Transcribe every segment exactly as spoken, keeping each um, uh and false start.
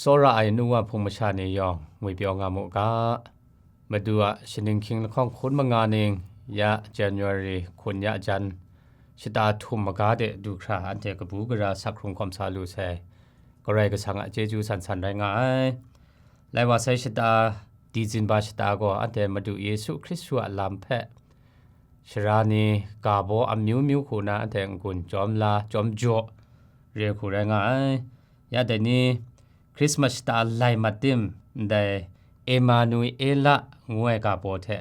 Tsawra ai nu wa hpung masha ni yawng ngwipyaw nga mu ga. Madu a shaning hkying lahkawng hkun manga ning ya January hkun ya jan shata htum maga de du hkra anhte kabu gara sak hkrung hkawm sa lu sai. Karai Kasang a chyeju san san rai nga ai. Lai wa sai shata, Dizinba shata gaw anhte Madu Yesu Hkristu a lam hpe sara ni ga baw amyu myu hku na anhte n-gun jawm la, jawm jaw re hku rai nga ai. Ya dai ni, Christmas shata lai mat tim, ndai Emanuela ngu ai ga baw hte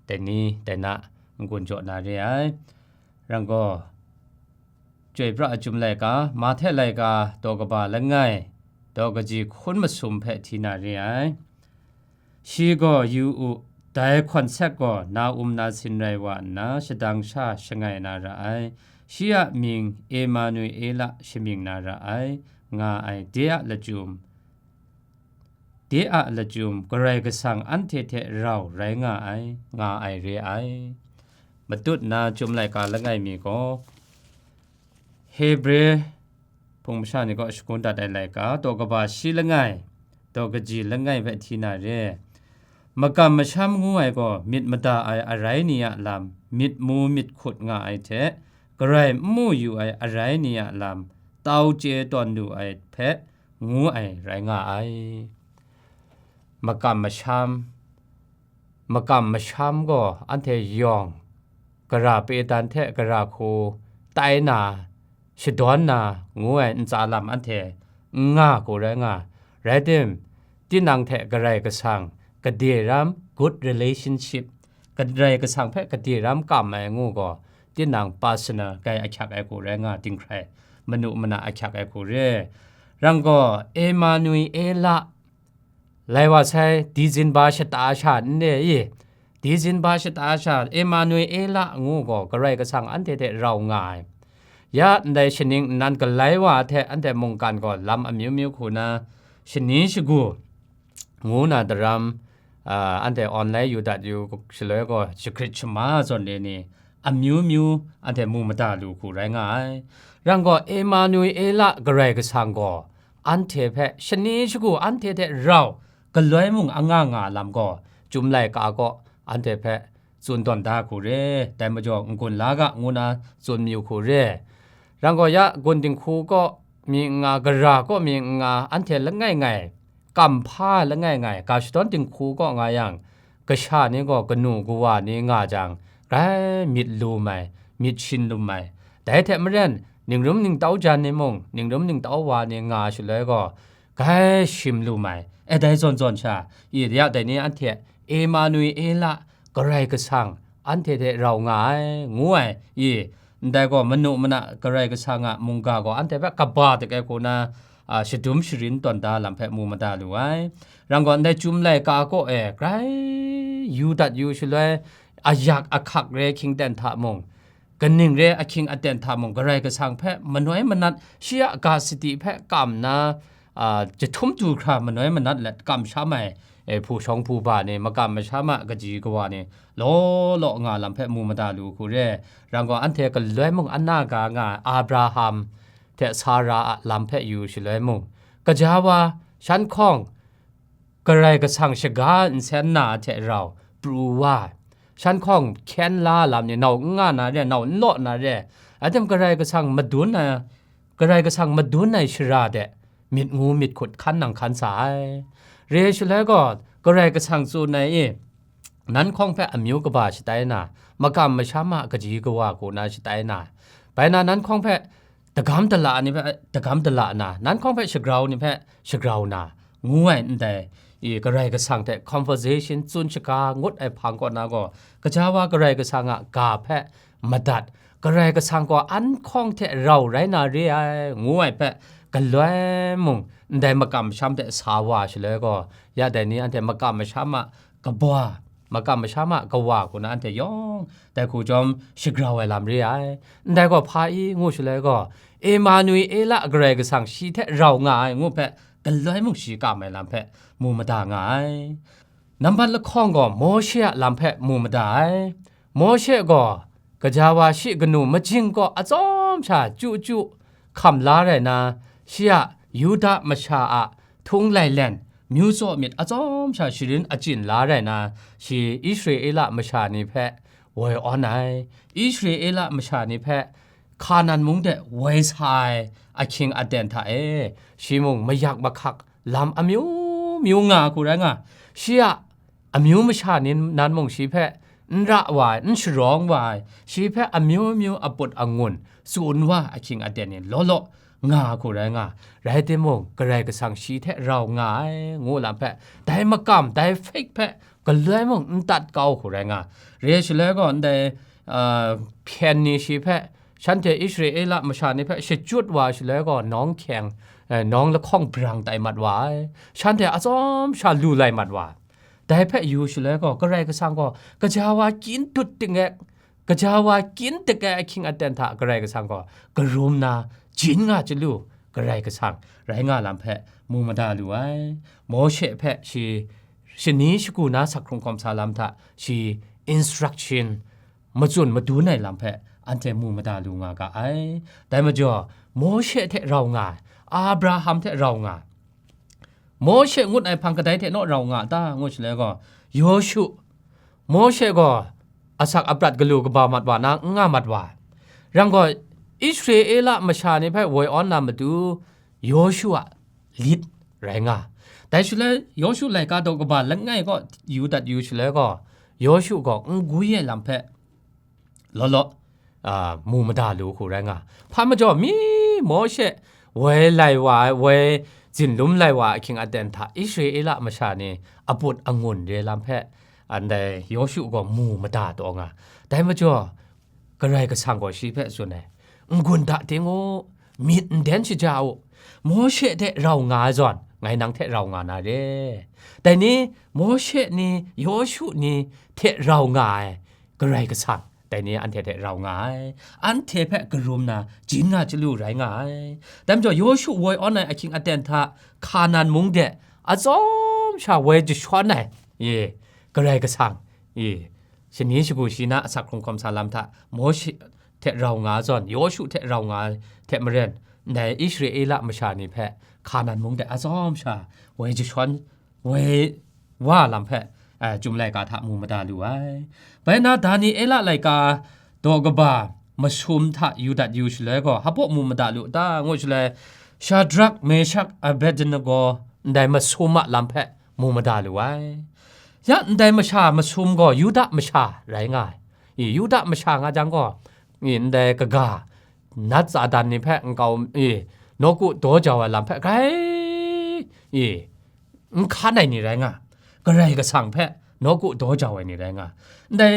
dai ni, dai na n-gun jaw na re ai. Rang gaw, Chyoi pra a Chyum laika, Mahte laika, daw kaba langai, daw kaji hkun masum hpe hti na re ai. Shi gaw, yu u, dai hkawn sek gaw na um na sin rai wa nna, shadang sha shangai na ra ai. Shi a mying Emanuela shamying na ra ai, nga ai, de a lachyum, de a lachyum, Karai Kasang anhte hte rau rai nga ai, nga ai re ai. Matut na Chyum laika langai mi gaw, Hebre hpung masha ni kaw shagun dat ai laika, daw kaba shi langai, daw kaji langai hpe hti na re. Makam masham ngu ai gaw, myit mada ai arai ni a lam, myit mu myit hkut nga ai hte, Karai n mu yu ai arai ni a lam, tau chye tawn lu ai hpe ngu ai rai nga ai. Makam masham, makam masham gaw anhte yawng, gara pedan hte gara hku tai na, shadawn na ngu ai ntsa lam anhte n nga hku rai nga, rai tim, tinang hte Karai Kasang gade ram, good relationship, Karai Kasang hpe gade ram kam ai ngu gaw, tinang personal kai ahkyak ai hku rai nga, dinghkrai manu mana ahkyak ai hku re. Rang gaw, Emanuela, lai wa sai, Dizinba shata sha n re i, Dizinba shata sha Emanuela ngu gaw, Karai Kasang anhte hte rau nga ai. Ya ndai shaning nnan galai wa hte anhte mungkan gaw lam amyu myu hku na, shani shagu ngu na daram, a, anhte online yu dat yu shaloi gaw, shagrit shama zawn re ni, amyu myu anhte mu mada lu hku rai nga ai. Rang gaw, Emanuela Karai Kasang gaw anhte hpe shani shagu anhte hte rau galoi mung anga nga lam gaw, Chyum laika kaw anhte hpe tsun tawn da hku re, dai majaw n-gun la ga ngu na tsun mayu hku re. Rang gaw ya gun dinghku kaw mi n nga, gara kaw mi n nga, anhte langai ngai, kamhpa langai ngai, ga shadawn dinghku kaw nga yang, kasha ni gaw kanu kawa ni nga jang, grai myit lum ai, myit shin lum ai. Dai hte maren, ningrum ningtau jan ni mung, ningrum ningtau wa ni nga shaloi gaw, grai shim lum ai. E dai zawn zawn sha, i ya dai ni anhte Emanuela, Karai Kasang anhte hte rau nga ai, ngu ai, i, ndai gaw manu mana Karai Kasang a mungga gaw anhte hpe kaba dik ai hku na, a, shadum sharin tawn da lam hpe mu mada lu ai. Rang gaw, ndai Chyum laika kaw e grai yu dat yu shaloi, ayak ahkak re hkying ten hta mung, kaning re ahkying aten hta mung, Karai Kasang hpe manoi manat, shi a ga sadi hpe kam na, a, jahtum du hkra manoi manat let kamsham ai, e, hpu shawng hpu ba ni, makam masham a kaji kawa ni, law law nga lam hpe mu mada lu hku re. Rang gaw, anhte galoi mung ana ga nga ai Abraham hte Sara a lam hpe yu shaloi mung, gaja wa, shan hkawng, Karai Kasang shaga nsen na hte rau pru wa, shan hkawng hkyen la lam ni, nau n nga na re, nau n law na re, atem Karai Kasang madun ai, Karai Kasang madun ai shara de myit ngu myit hkut hkan nang hkan sa ai. Re shaloi gaw, Karai Kasang tsun ai i, nan hkawng hpe amyu kaba shatai na, makam masham a kaji kawa kaw na shatai na, bai na nan hkawng hpe dagam dala ni hpe dagam dala na, nan hkawng hpe shagrau ni hpe shagrau na, ngu ai ndai, i Karai Kasang hte conversation tsun shaga ngut ai hpang kaw na gaw, gaja wa Karai Kasang a ga hpe madat, Karai Kasang gaw an hkawng hte rau rai na re ai, ngu ai hpe galoi mung ndai makam masham hte sa wa shaloi gaw, ya dai ni anhte makam masham a kabwa, makam masham a kawa kaw na anhte yawng dai hku chyawm shagrau ai lam re ai. Ndai gaw hpa i ngu shaloi gaw, Emanuela Karai Kasang shi hte rau nga ai ngu hpe, galoi mung shi kam ai lam hpe mu mada nga ai. Nambat lahkawng gaw Mawshe a lam hpe mu mada ai. Mawshe gaw gaja wa shi kanu majing kaw atsawm sha chyu chyu hkam la rai na, shi a Yuda masha a htung lailen, myu tsaw myit atsawm sha sharin achyin la rai na, shi Israela masha ni hpe woi awn ai, Israela masha ni hpe Hkanan mung de woi sa ai ahkying aten hta e, shi mung mayak mahkak lam amyu myu nga hku rai nga, shi a amyu masha ni nan mung shi hpe n ra wa ai, n sharawng wa ai, shi hpe amyu myu aput angun tsun wa ahkying aten ni law law nga hku rai nga, rai timung, Karai Kasang shi hte rau nga ai, ngu lam hpe, dai makam, dai fake hpe galoi mung n tat kau hku rai nga. Re shaloi gaw, ndai, a, hpyen ni shi hpe, shanhte Israela masha ni hpe shachyut wa shaloi gaw, nawng hkyeng, eh, nawng lahkawng brang tai mat wa ai, shanhte atsawm sha lu lai mat wa ai. Dai hpe yu shaloi gaw, Karai Kasang gaw, kaja wa kyin dut ting e, kaja wa kyin dik ai ahkying aten hta Karai Kasang gaw karum na, jin nga chyalu Karai Kasang rai nga lam hpe mu mada lu ai. Mawshe hpe shi shani shagu na sak hkrung hkawm sa lam hta shi instruction matsun madun ai lam hpe anhte mu mada lu nga ga ai. Dai majaw, Mawshe hte rau nga ai, Abraham hte rau nga ai, Mawshe ngut ai hpang kadai hte naw rau nga a ta, ngu shaloi gaw, Yawshu, Mawshe gaw asak aprat galu kaba mat wa na, n nga mat wa ai. Rang gaw, Israela masha ni hpe woi awn na matu, Yawshu a lit rai nga. Dai shaloi, Yawshu laika daw kaba langai kaw yu dat yu shaloi gaw, Yawshu gaw n gwi ai lam hpe law law, a, mu mada lu hku rai nga. Hpa majaw, mi Mawshe woi lai wa ai, woi zinlum lai wa ai ahkying aten hta Israela masha ni aput angun re lam hpe, ndai Yawshu gaw mu mada taw nga. Dai majaw, Karai Kasang gaw shi hpe tsun ai, "N-gun da ting u, myit n den shaja u, Mawshe hte rau nga ai zawn, ngai nang hte rau nga na re. Dai ni, Mawshe ni, Yawshu ni hte rau nga ai Karai Kasang, dai ni anhte hte rau nga ai, anhte hpe karum na, jin nga chyalu rai nga ai." Dai majaw, Yawshu woi awn ai ahkying aten hta Hkanan mung de atsawm sha woi jashawn ai, e, Karai Kasang, e, shani shagu shi na asak hkrung hkawm sa lam hta, Mawshe hte rau nga ai zawn, Yawshu hte rau nga ai hte maren, ndai Israela masha ni hpe Hkanan mung de atsawm sha woi jashawn, woi wa lam hpe, eh, Chyum laika hta mu mada lu ai. Bai na, Daniela laika daw kaba masum hta yu dat yu shaloi gaw, hpa mu mada lu ta, ngu shaloi, Shadrak, Meshak, Abednego ndai masum a lam hpe mu mada lu ai. Ya, ndai masha masum gaw Yuda masha rai nga ai. I, Yuda masha nga jang gaw, i, ndai kaga, nat tsadan ni hpe nkau, i, nawku daw jau ai lam hpe grai, i, n hkan ai ni rai nga, Karai Kasang hpe nawku daw jau ai ni rai nga. Ndai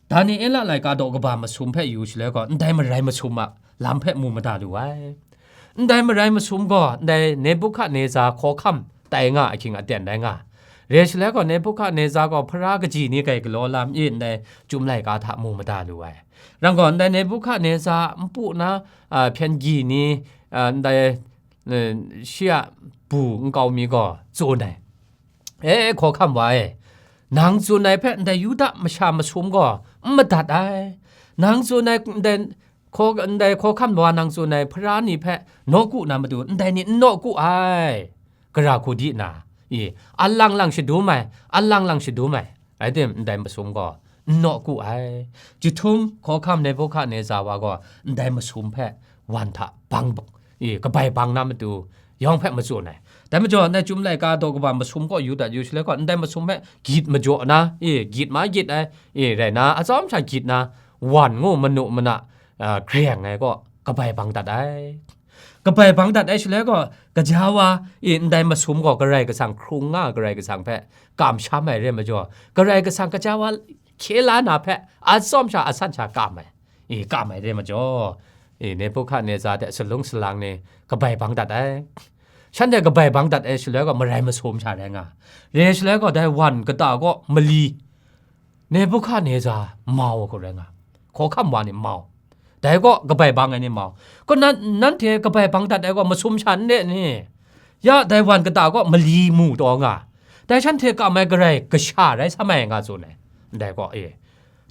Daniela laika daw kaba masum hpe yu shaloi gaw, ndai marai masum a lam hpe mu mada lu ai. Ndai marai masum gaw, ndai Nebuhkadneza hkawhkam tai nga ahkying aten rai nga. Re shaloi gaw, Nebuhkadneza gaw hpara kaji ni grai galaw lam e ndai Chyum laika hta mu mada lu ai. Rang gaw, ndai Nebuhkadneza npu na, a, hpyen gyi ni, a, ndai, e, shi a bu nkau mi gaw tsun ai, "E, hkawhkam wa e, nang tsun ai hpe ndai Yuda masha masum gaw n madat ai. Nang tsun ai ndai hkaw-, ndai hkawhkam wa nang tsun ai hpara ni hpe nawku na matu ndai ni n nawku ai. Gara hku di na, i, alang lang shadum ai, alang lang shadum ai. Rai tim, ndai masum gaw n nawku ai." Jahtum hkawhkam Nebuhkadneza wa gaw ndai masum hpe wan hta bang, i, kabai bang na matu yawng hpe matsun ai. Dai majaw, ndai Chyum laika daw kaba masum kaw yu dat yu shaloi gaw, ndai masum hpe gyit majaw na, i, gyit ma gyit ai, i, rai na, atsawm sha gyit na, wan ngu manu mana, a, greng ai gaw kabai bang dat ai. Kabai bang dat ai shaloi gaw, gaja wa, i, ndai masum gaw Karai Kasang hkrung nga, Karai Kasang hpe kamsham ai re majaw, Karai Kasang gaja wa hkye la na hpe atsawm sha asan sha kam ai, i, kam ai re majaw, i, Nebuhkadneza hte salung salang ni kabai bang dat ai. Shanhte kabai bang dat ai shaloi gaw, marai masum sha rai nga. Re shaloi gaw, dai wan kata gaw mali, Nebuhkadneza mau hku rai nga, hkawhkam wa ni mau, dai gaw kabai bang ai ni mau. Kaw nan, nanhte kabai bang dat ai gaw masum sha n re ni? Ya, dai wan kata gaw mali mu taw nga, dai shanhte kam ai Karai Kasha rai sa mai nga tsun ai, ndai gaw, e.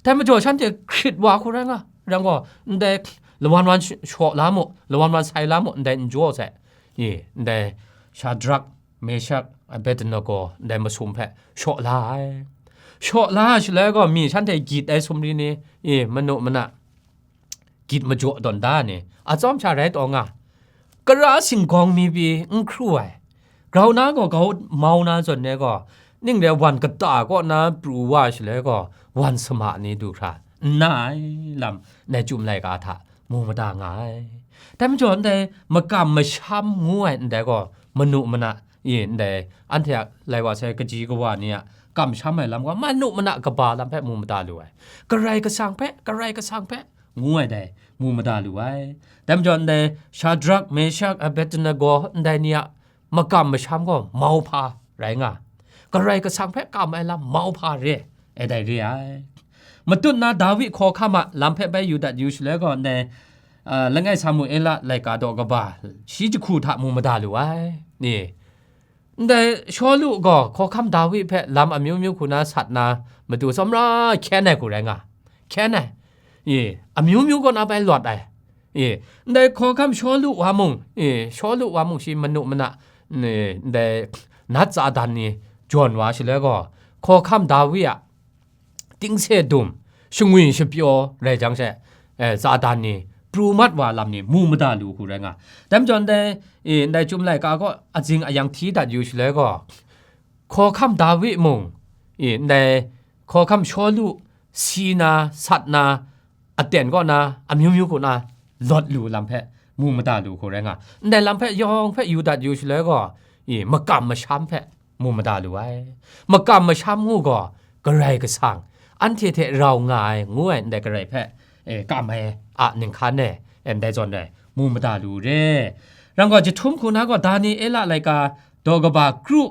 Dai majaw shanhte hkrit wa hku rai nga, rang gaw, ndai lawan wan sh-, shaw la mu, lawan wan sai la mu, ndai n jaw sai, e, ndai Shadrak, Meshak, Abednego ndai masum hpe shaw la ai. Shaw la ai shaloi gaw, mi shanhte gyit ai sumri ni, e, manu mana gyit majaw tawn da ni, atsawm sha rai taw nga, kara singgawng mi pyi n hkru ai, grau na gaw grau mau na zawn e gaw, ning rai wan kata kaw na pru wa ai shaloi gaw, wan sama ni du hkra n na ai lam, ndai Chyum laika hta mu mada nga ai. Dai majaw, ndai makam masham ngu ai ndai gaw, manu mana, e, ndai anhte a lai wa sai kaji kawa ni a kamsham ai lam gaw, manu mana kaba lam hpe mu mada lu ai. Karai Kasang hpe, Karai Kasang hpe, ngu ai dai, mu mada lu ai. Dai majaw, ndai Shadrak, Meshak, Abednego ndai ni a makam masham gaw mauhpa rai nga, Karai Kasang hpe kam ai lam mauhpa re ai dai re ai. Matut na Dawi hkawhkam a lam hpe bai yu dat yu shaloi gaw, ndai, a, langai Samuela laika daw kaba shi jahku hta mu mada lu ai. Ni, ndai Shawlu gaw hkawhkam Dawi hpe lam amyu myu hku na sat na, matu tsawmra hkyen ai hku rai nga, hkyen ai, e, amyu myu kaw na bai lawt ai, e, ndai hkawhkam Shawlu wa mung, e, Shawlu wa mung shi manu mana, e, ndai nat Satan ni jawn wa shaloi gaw, hkawhkam Dawi a tingse dum, shangwi shapyaw rai jang she, e, Satan ni pru mat wa lam ni mu mada lu hku rai nga. Dai majaw, ndai, e, ndai Chyum laika gaw azing ayang hti dat yu shaloi gaw, hkawhkam Dawi mung, e, ndai hkawhkam Shawlu si na, sat na, aten kaw na, amyu myu kaw na lawt lu lam hpe mu mada lu hku rai nga. Ndai lam hpe yawng hpe yu dat yu shaloi gaw, e, makam masham hpe mu mada lu ai. Makam masham ngu gaw, Karai Kasang, anhte hte rau nga ai, ngu ai ndai Karai hpe, e, kam ai a ninghkan e, e, ndai zawn e, mu mada lu re. Rang gaw, jahtum hku na gaw, Daniela laika daw kaba kru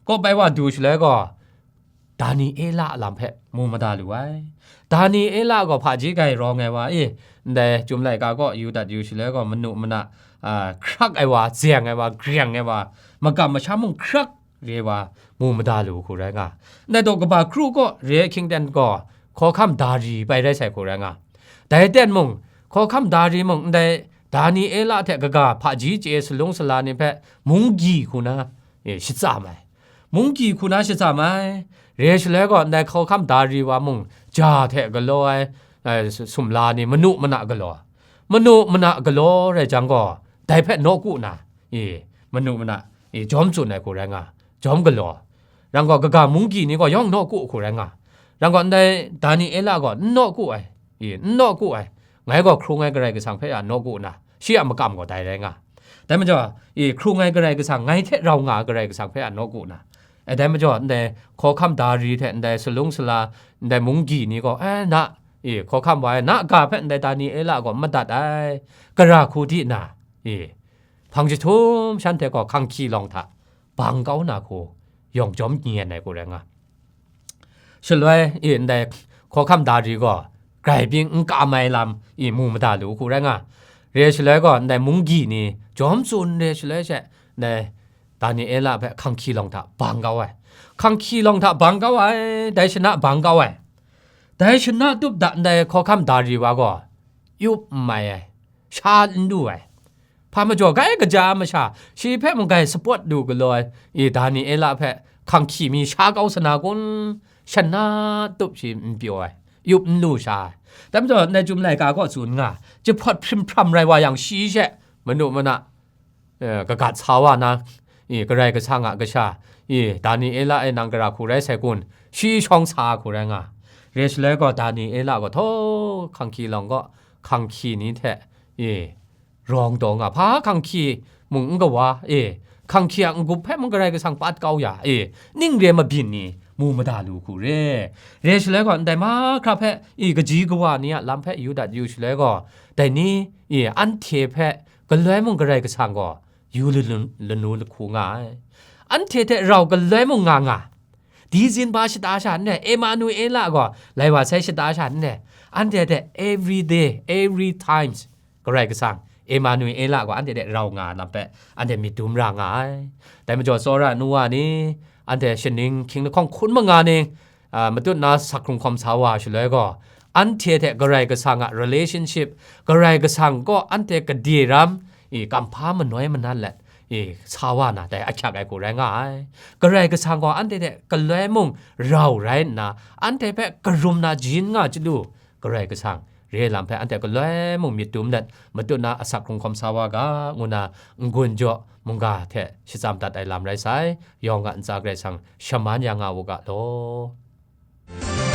kaw bai wa du shaloi gaw, Daniela a lam hpe mu mada lu ai. Daniela gaw hpaji grai rawng ai wa e, ndai Chyum laika kaw yu dat yu shaloi gaw, manu mana, a, hkrak ai wa, zeng ai wa, greng ai wa, makam masham mung hkrak re wa, mu mada lu hku rai nga. Ndai daw kaba kru kaw re ai hkyingten gaw, hkawhkam Dari bai rai sai hku rai nga. Dai ten mung, hkawhkam Dari mung ndai Daniela hte kaga hpaji chye salung sala ni hpe munggyi hku na, e, shatsam ai. Munggyi hku na shatsam ai. Re shaloi gaw, ndai hkawhkam Dari wa mung, ja hte galaw ai, e, sumla ni manu mana galaw, manu mana galaw rai jang gaw, dai hpe nawku na, e, manu mana, e, jawm tsun ai hku rai nga, jawm galaw. Rang gaw, kaga munggyi ni gaw yawng nawku hku rai nga. Rang gaw, ndai Daniela gaw n nawku ai, e, n nawku ai. Ngai gaw hkrung ai Karai Kasang hpe a nawku na, shi a makam gaw dai rai nga. Dai majaw, e, hkrung ai Karai Kasang, ngai hte rau nga ai Karai Kasang hpe a nawku na. E, dai majaw, ndai hkawhkam Dari hte ndai salung sala, ndai munggyi ni gaw, e, na, e, hkawhkam wa e, na ga hpe ndai Daniela gaw madat ai, gara hku di na, e, hpang jahtum shanhte gaw hkang hkyi lawng hta bang kau na hku, yawng jawm n-yen ai hku rai nga. Shaloi, e, ndai hkawhkam Dari gaw, grai byin n kam ai lam, e, mu mada lu hku rai nga. Re shaloi gaw, ndai munggyi ni jawm tsun re shaloi she, ndai Daniela hpe hkang hkyi lawng hta bang kau ai. Hkang hkyi lawng hta bang kau ai, dai shana bang kau ai. Dai shana tup da ndai hkawhkam Dari wa gaw, yup n mai ai, sha n lu ai. Hpa majaw, grai kaja masha, shi hpe mung grai sapawt lu galaw ai, e, Daniela hpe hkang hkyi mi sha kau sa na kun, shana tup shi n pyaw ai, yup n lu sha ai. Dai majaw, ndai Chyum laika kaw tsun nga, jahpawt hprim hpram rai wa yang, shi she manu mana, e, kagat sa wa na, e, Karai Kasang a kasha, e, Daniela e nang gara hku rai sai kun, shi shawng sa hku rai nga. Re shaloi gaw, Daniela gaw htaw hkang hkyi lawng gaw, hkang hkyi ni hte, e, rawng taw nga, hpa hkang hkyi mung n kawa, e, hkang hkyi a n-gup hpe mung Karai Kasang pat kau ya, e, ning re mabyin ni mu mada lu hku re. Re shaloi gaw, ndai mahkra hpe, e, kaji kawa ni a lam hpe yu dat yu shaloi gaw, dai ni, e, anhte hpe galoi mung Karai Kasang gaw yu lanu, lanu lahku nga ai. Anhte hte rau galoi mung nga nga. Dizin ba shata sha n re, Emanuela gaw lai wa sai shata sha n re. Anhte hte every day, every times, Karai Kasang, Emanuela gaw anhte hte rau nga lam hpe, anhte myit dum ra nga ai. Dai majaw, tsawra nu wa ni, anhte shaning hkying lahkawng hkun manga ni, a, matut na sak hkrung hkawm sa wa shaloi gaw, anhte hte Karai Kasang a relationship, Karai Kasang kaw anhte gade ram, i, kamhpa manoi manat let, e, sa wa na dai ahkyak ai hku rai nga ai. Karai Kasang gaw anhte hte galoi mung rau rai nna, anhte hpe karum na jin nga chyalu, Karai Kasang re ai lam hpe anhte galoi mung myit dum let, matut na asak hkrung hkawm sa wa ga, ngu na n-gun jaw mungga hte shachyam dat ai lam rai sai. Yawng a ntsa Karai Kasang shaman ya nga u ga law.